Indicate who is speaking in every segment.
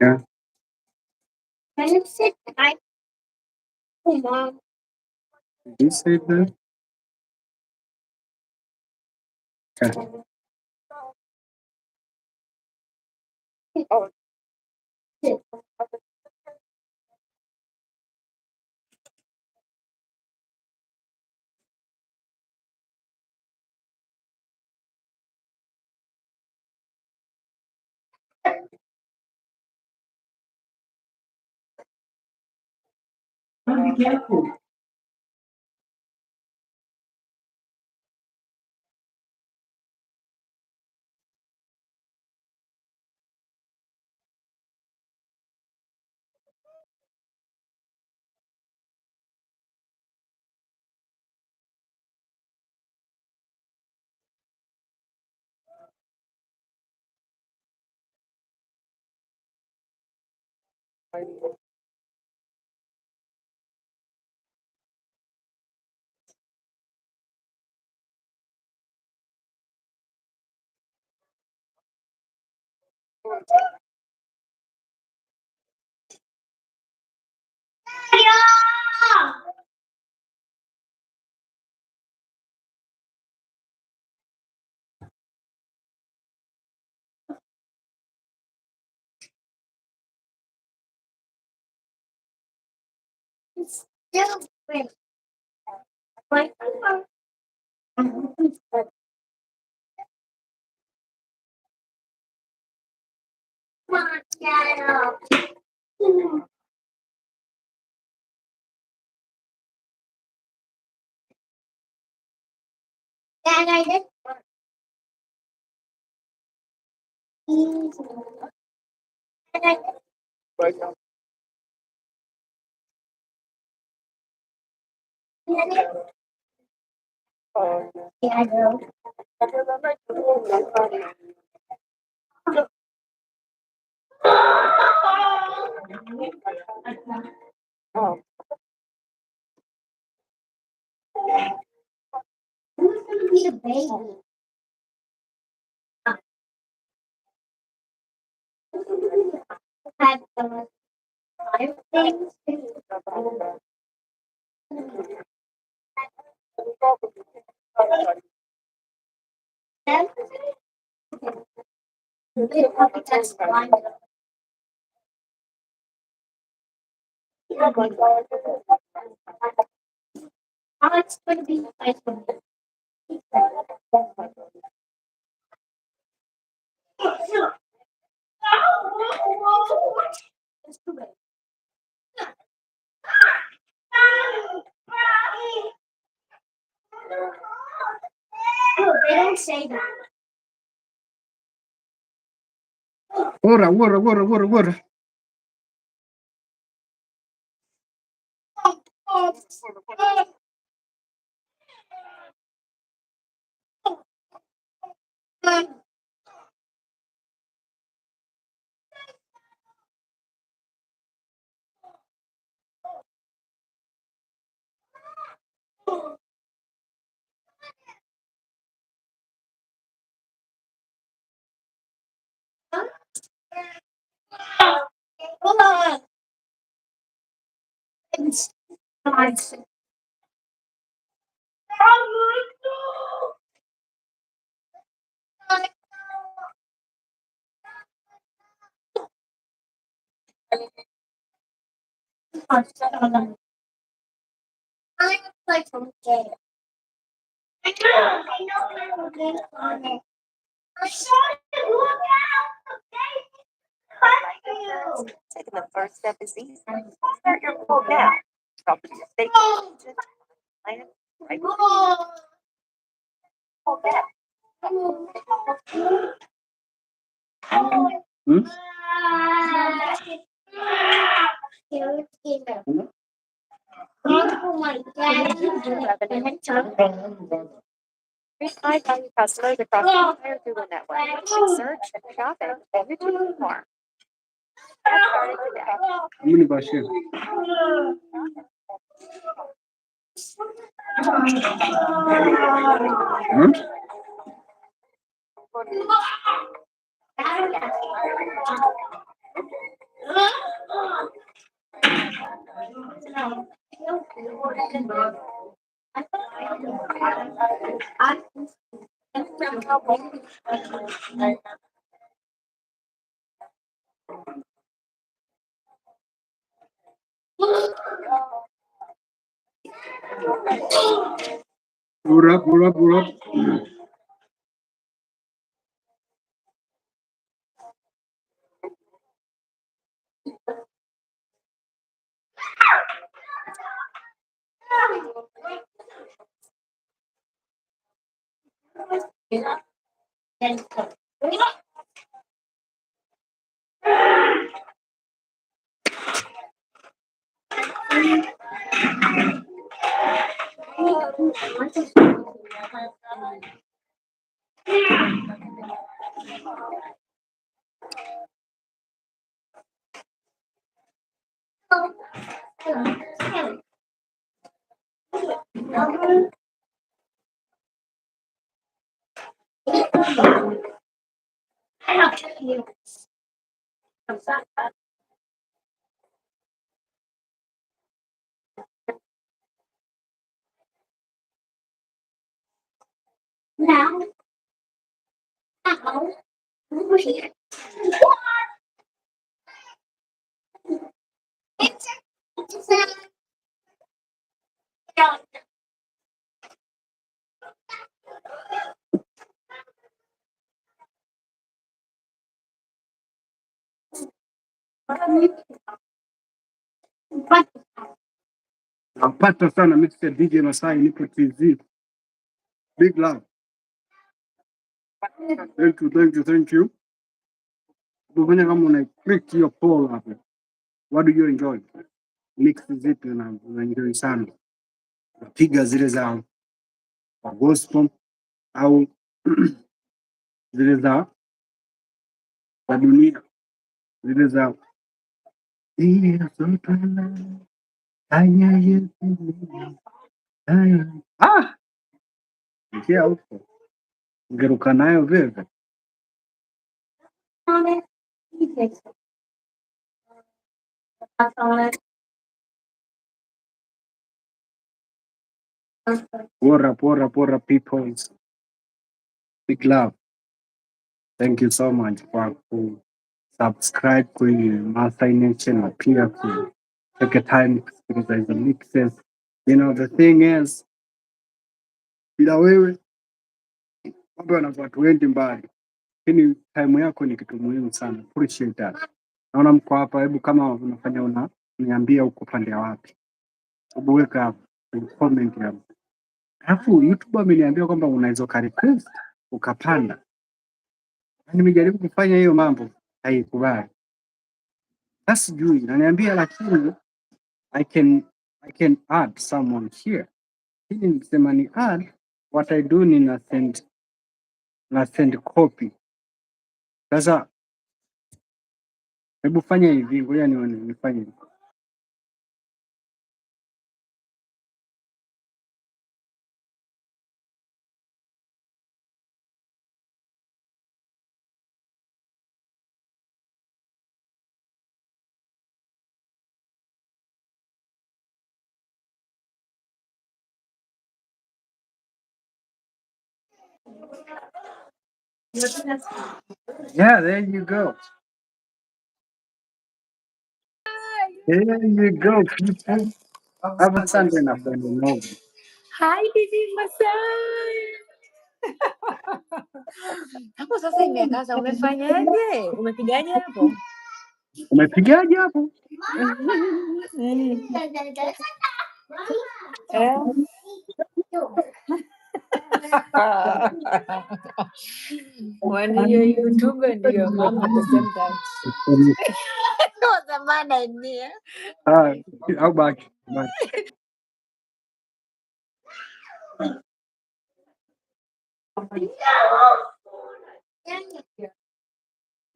Speaker 1: Yeah. Did you say that? Okay. Be careful. Water, water, water, water, water.
Speaker 2: Taking the first step is easy. Start your quote now. Drop your state plan right
Speaker 1: Hmm?
Speaker 2: High value customers across the entire Google network. Search, shopping, YouTube, and more. Get started today.
Speaker 1: Mini Bashir. Hmm? What up, what up, what up? Napata sana mix ya DJ Masai, nipo TZ. Big love. Thank you, thank you, thank you. Kufanya kama una click hiyo poll hapo. What do you enjoy? Mix zipi una enjoy sana? Piga zile za gospel au zile za dunia, zile za ah, ingia huko ungeruka nayo vipi? Bora bora bora people, big love. Thank you so much kwa ku subscribe kwenye Masai Nation na pia ku take a time kusikiliza hizo mixes. You know the thing is, bila wewe mambo yanakuwa tuendi mbali, lakini time yako ni kitu muhimu sana. Appreciate that. Naona mko hapa, hebu kama unafanya una niambia uko pande wapi, hebu weka comment hapo. Alafu YouTube ameniambia kwamba unaweza uka request ukapanda. Na nimejaribu kufanya hiyo mambo haikubali. Sasa sijui inaniambia, lakini I can add someone here. Hili nikisema ni add, what I do ni na send copy. Sasa hebu fanya hivi, ngoja nione nifanye hivi. Yeah, there you go. There you go, people. Have a Sunday na friend Novi.
Speaker 3: Hi, DJ Masai. Hapo sasa imekaza, umefanyaje? Umepigaje hapo?
Speaker 1: Umepigaje hapo?
Speaker 3: Eh. When you're YouTuber and your mom at the same time. Was a man idea.
Speaker 1: Ah, au baki. Baki.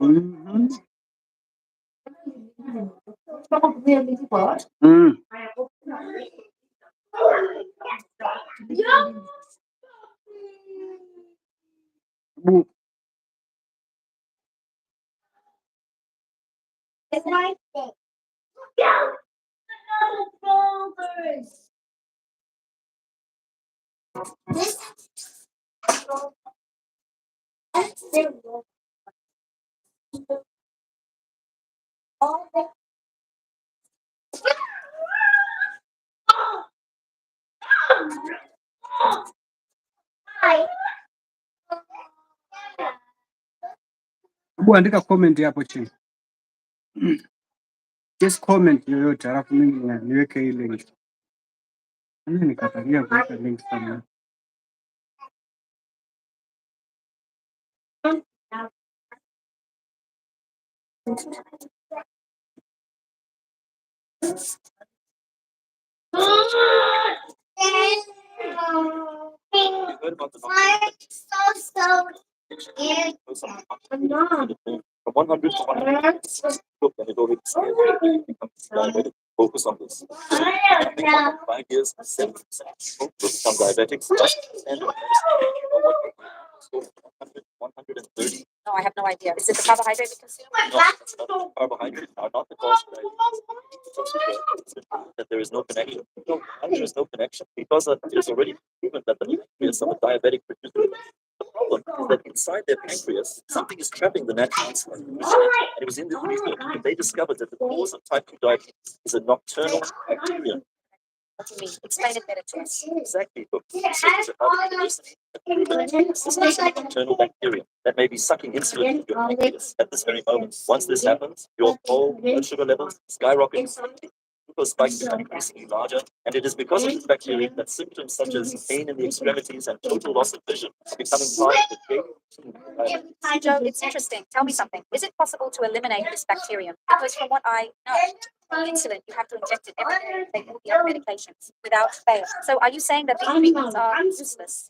Speaker 1: Mhm. Mm. Hebu Hebu andika comment hapo chini. Just comment yoyote alafu mimi niweke hii link. Mimi nikatalia kuweka link sana.
Speaker 2: No, I have no idea. Is it the carbohydrate we consume? What do you mean? Explain it better to us. Joe, it's interesting. Tell me something. Is it possible to eliminate this bacterium? Because from what I know, insulin, you have to inject it every day and take all the other medications without fail. So are you saying that these treatments are useless?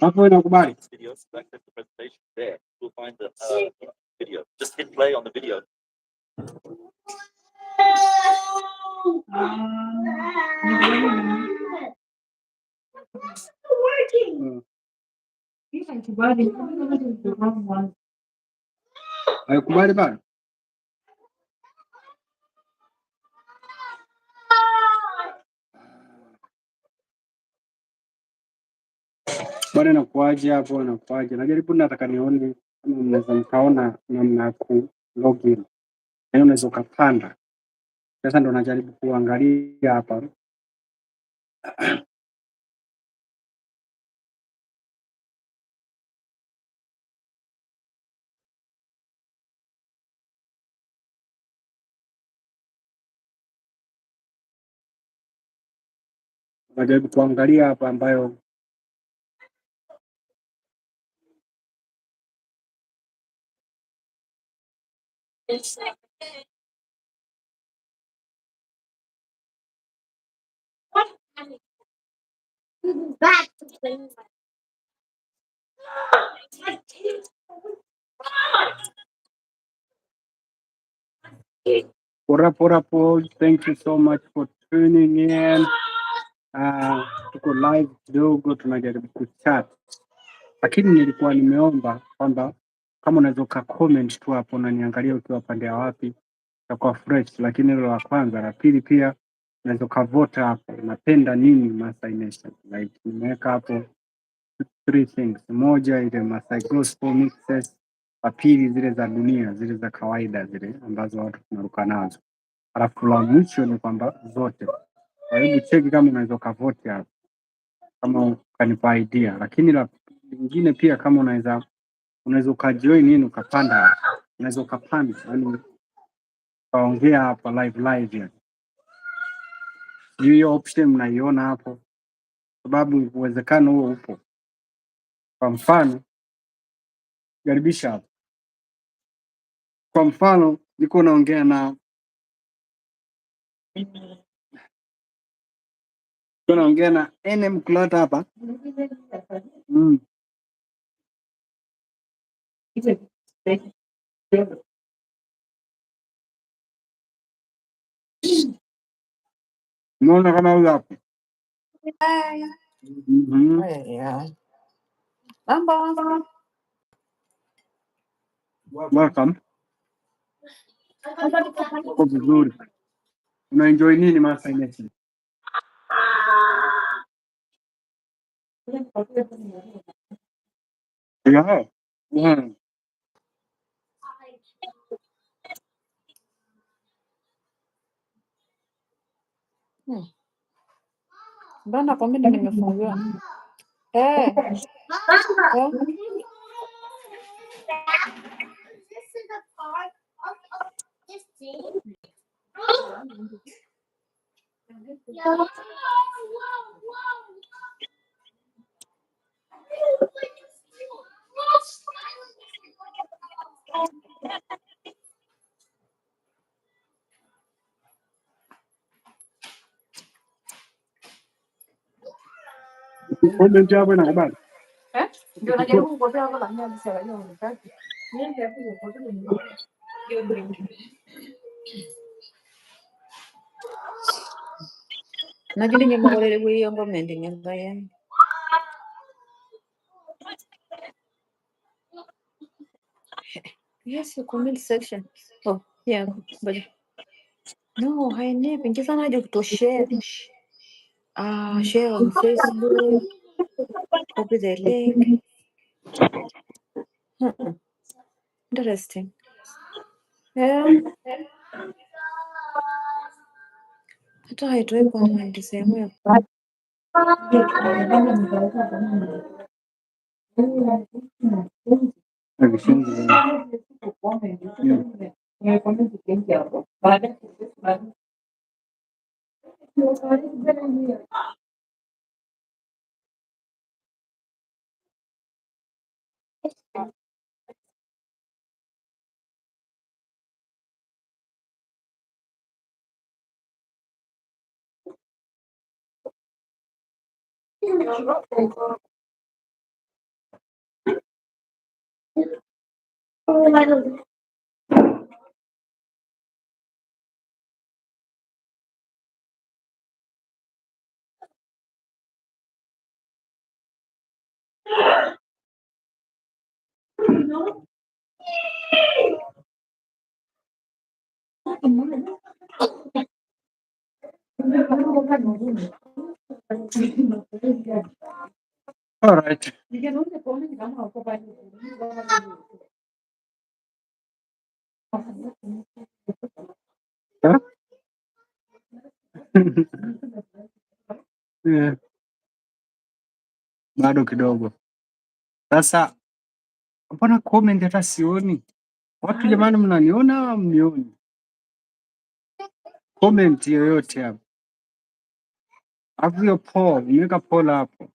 Speaker 1: Hapo inakubali. Haikubali bado? Bwana inakuaje hapo inakuaje? Najaribu nataka nione kama mnaweza mkaona namna ya ku login. Yaani unaweza ukapanda. Sasa ndo najaribu kuangalia hapa. Najaribu kuangalia hapa ambayo Pora pora po, thank you so much for tuning in. Tuko live kidogo tunajaribu kuchat. Lakini nilikuwa nimeomba kwamba kama unaweza uka comment tu hapo unaniangalia ukiwa pande ya wapi itakuwa fresh, lakini hilo la kwanza. La pili pia unaweza ukavota hapo, unapenda nini Masai Nation? Like nimeweka hapo three things. Moja ile Masai Gospel mixes, la pili zile za dunia zile za kawaida zile ambazo watu tunaruka nazo, alafu la mwisho ni kwamba zote. Kwa hebu cheki kama unaweza ukavote hapo, kama ukanipa idea, lakini la lingine pia kama unaweza ukajoin in ukapanda, unaweza ukapanda, yani ukaongea hapa live live, yani sijui hiyo option mnaiona hapo, sababu uwezekano huo upo. Kwa mfano, jaribisha hapo. Kwa mfano, niko naongea na niko naongea na NM Kulata hapa. Mm. Umeona kama huyu hapo.
Speaker 3: Hai.
Speaker 1: Mhm.
Speaker 3: Yeah. Mambo.
Speaker 1: Welcome. Uko vizuri. Una enjoy nini Masai Nation? Yeah. Mm.
Speaker 3: Mbona comment nimefungiwa? Eh, eh.
Speaker 1: Comment hapo inakubali.
Speaker 3: Eh? Ndio najaribu kupotea hapo lakini hadi sasa unataka. Najua ningemukorere bwiyo ngomende nyangaya. Yes, comment section. Oh, yeah, but no, hainipi. Ingeza naje kutoshare. Ah, share on Facebook, copy the link. Hmm. Interesting. Yeah, hata haitoi comment sehemu ya
Speaker 1: Yeah. All right. Huh? Yeah, bado kidogo. Sasa mbona comment hata sioni? Watu jamani, mnaniona au mnioni? Comment yoyote hapo. Alafu hiyo poll, nimeweka poll hapo.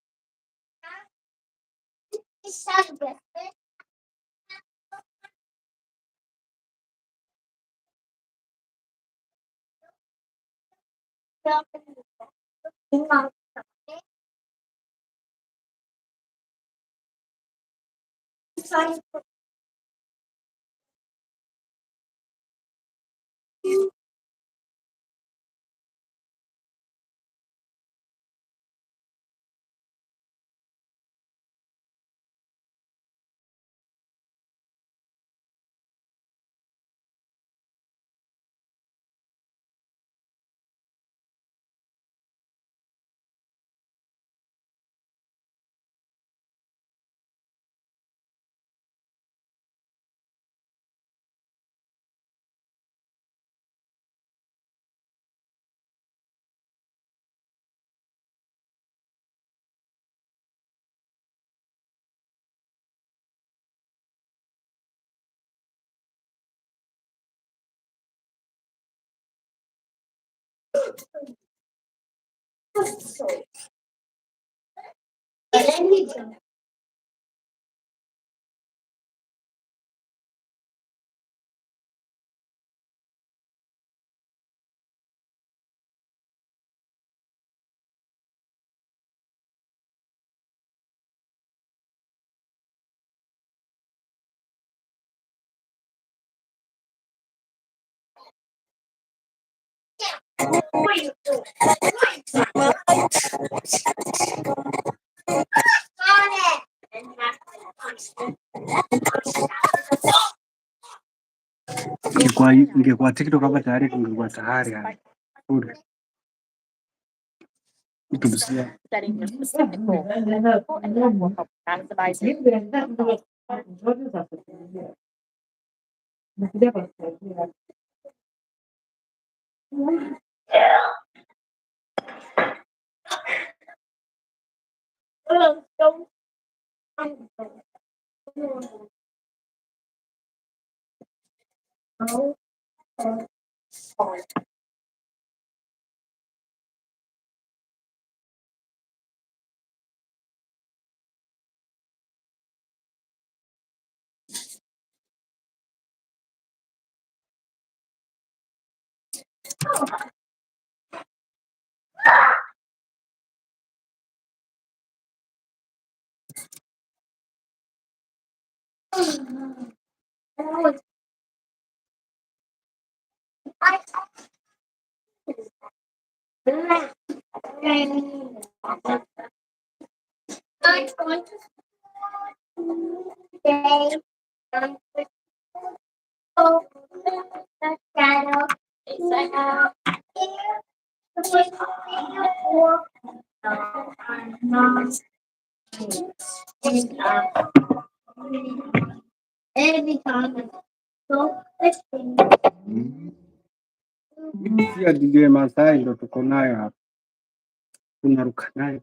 Speaker 1: Ingekuwa TikTok hapa tayari tungekuwa tayari yani. Bure. Mtu. Ya DJ Masai ndo tuko nayo hapa, tunaruka nayo.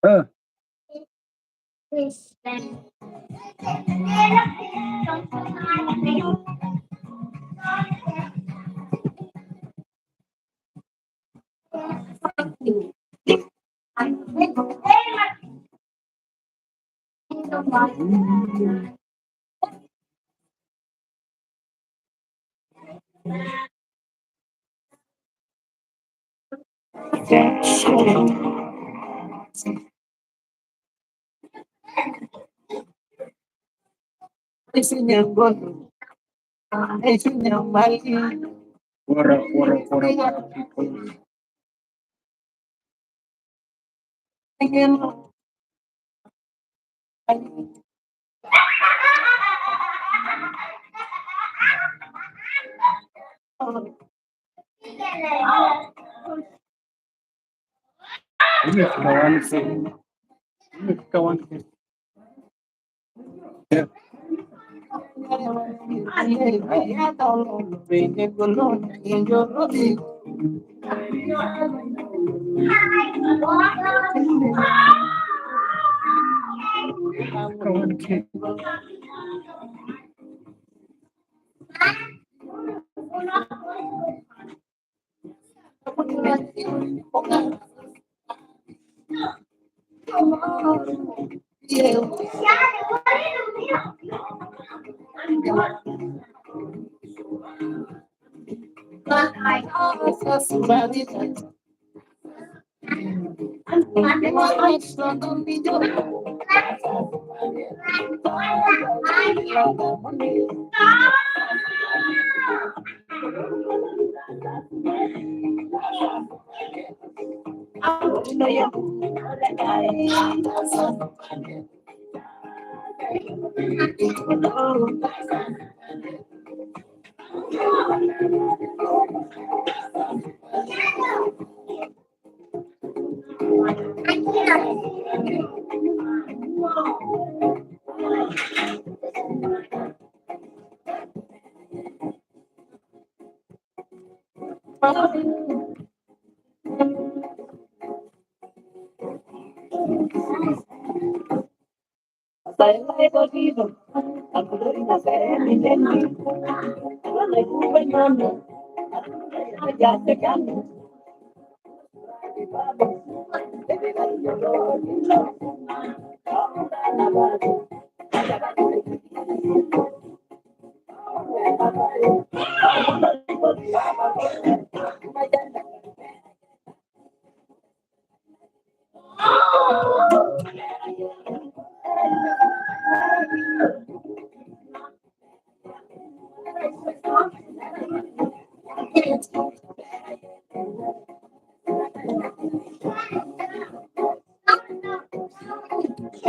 Speaker 1: Ah. Bora bora bora bora people. Imefika 1K. Imefika 1K. Yeah. Imefika 1K.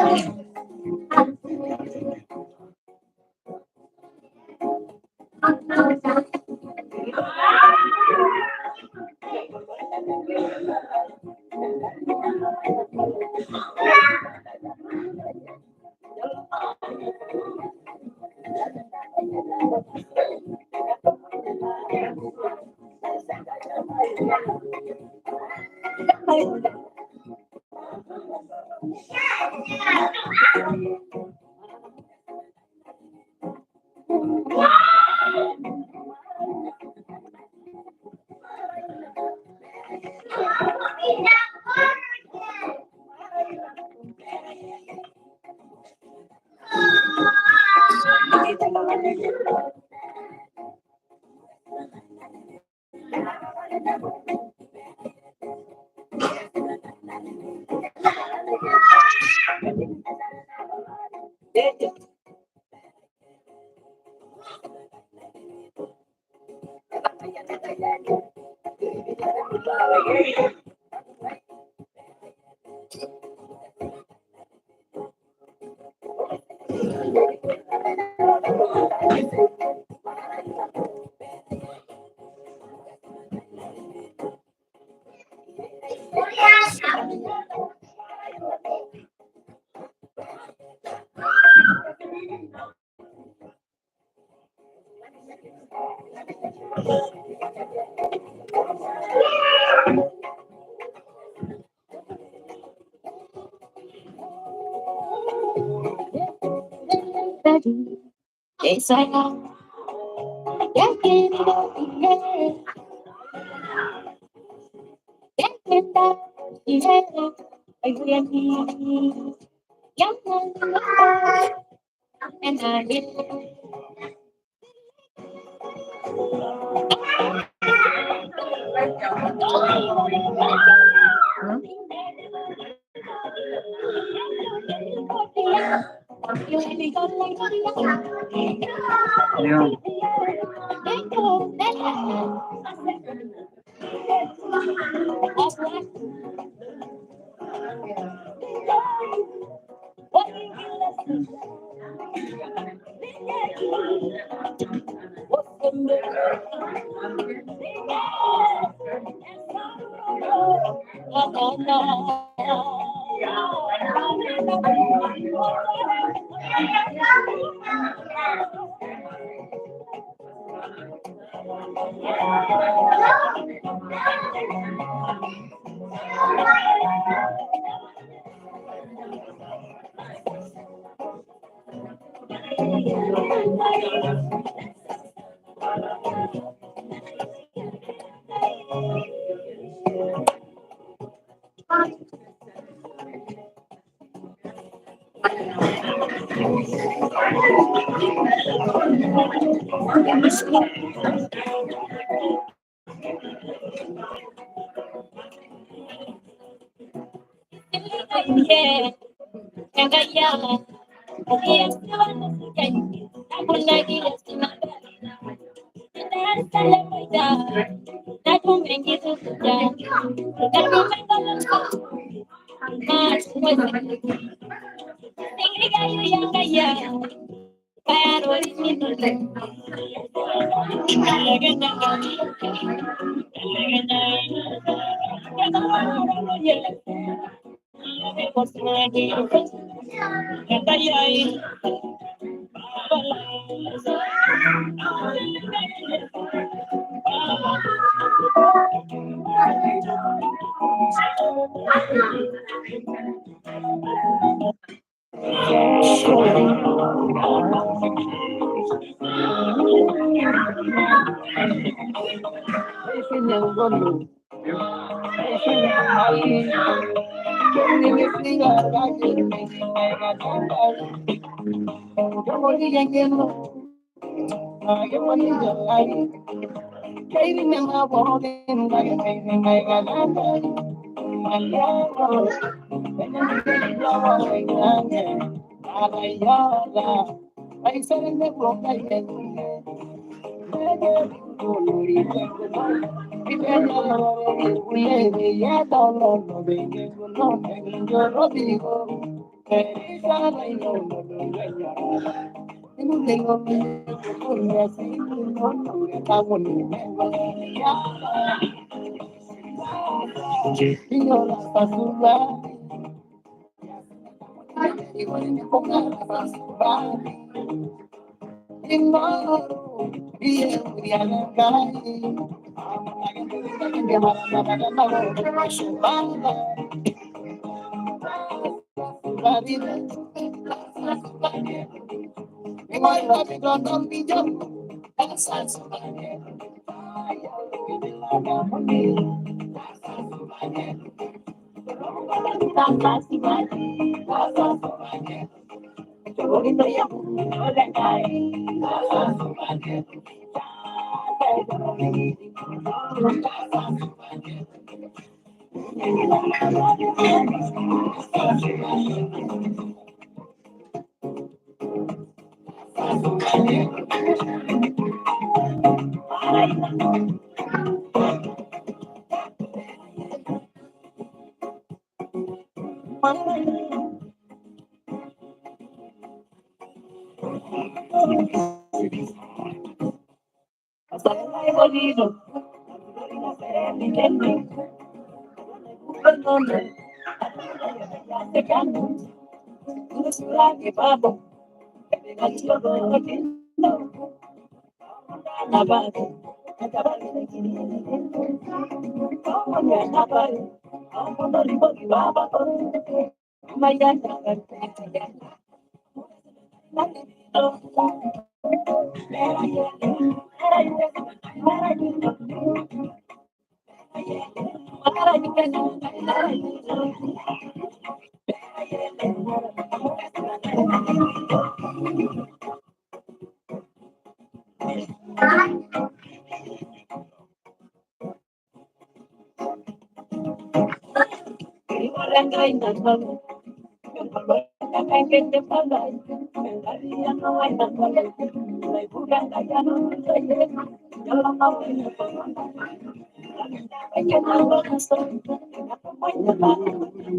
Speaker 1: Yeah.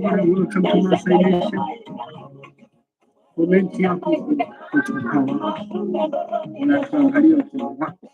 Speaker 1: Welcome to Maasai Nation. Comment yako kutoka wapi? Unatuangalia ukiwa wapi?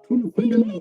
Speaker 1: Tunakwenda nao.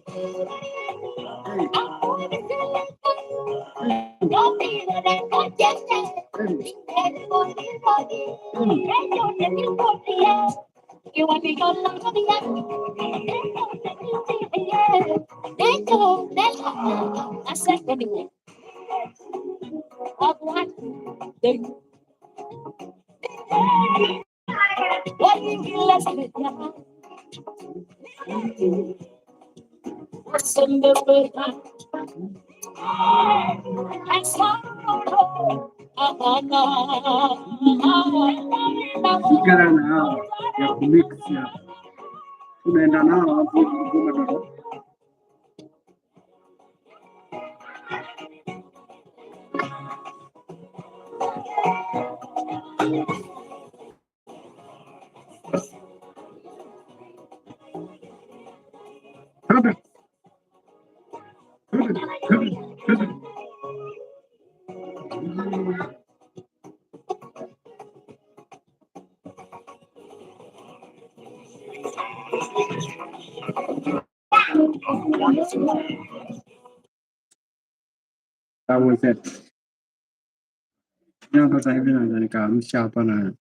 Speaker 1: Vijana na hawa ya kumix hapa, tunaenda nao hapo Kigoma dada. That was it. Hapa sasa hivi naweza nikaamsha hapa na